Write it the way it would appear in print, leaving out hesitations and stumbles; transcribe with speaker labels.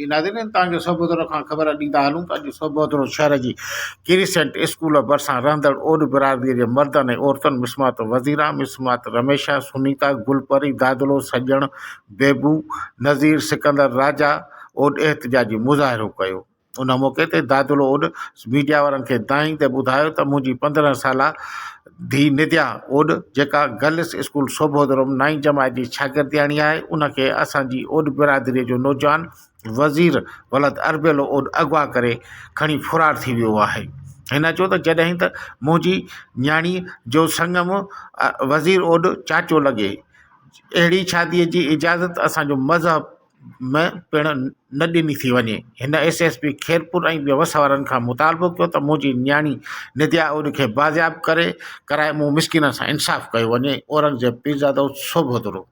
Speaker 1: جي ناظرين توهان کي صوڀودرو کان خبر ڏيندا هلون ته اڄ صوڀودرو شهر جي ڪريسنٽ اسڪول ڀرسان رهندڙ اوڏ برادري جي مردن ۽ عورتن مسمات وزيرا، مسمات رميشا، سنيتا، گل پري، دادلو، سڄڻ، بيبو، نذير، سڪندر، راجا اوڏ احتجاجي مظاهرو ڪيو. ان موقعي تي دادلو اوڏ ميڊيا وارن کي دانهيندي ٻڌايو ته منهنجي 15 سالا ڌيء نديا اوڏ جيڪا گرلس اسڪول سوڀودرو ۾ نائين جماعت جي شاگردياڻي آهي ان کي اسان جي اوڏ برادري جو نوجوان وزير ولد اربيلو اوڏ اغوا ڪري کڻي فرار ٿي ويو آهي. هن چيو ته جڏهن ته منهنجي نياڻي جو سنگم وزير اوڏ چاچو لڳي اهڙي شادي جي اجازت اسان جو مذهب ۾ پڻ نه ڏني ٿي وڃي. هن ايس ايس پي خيرپور ۽ ٻين وس وارن کان مطالبو ڪيو ته منهنجي نياڻي نديا اوڏ کي بازياب ڪري ڪرائي مون مسڪينن سان انصاف ڪيو وڃي. اورنگزيب پيرزادو، سوڀودرو.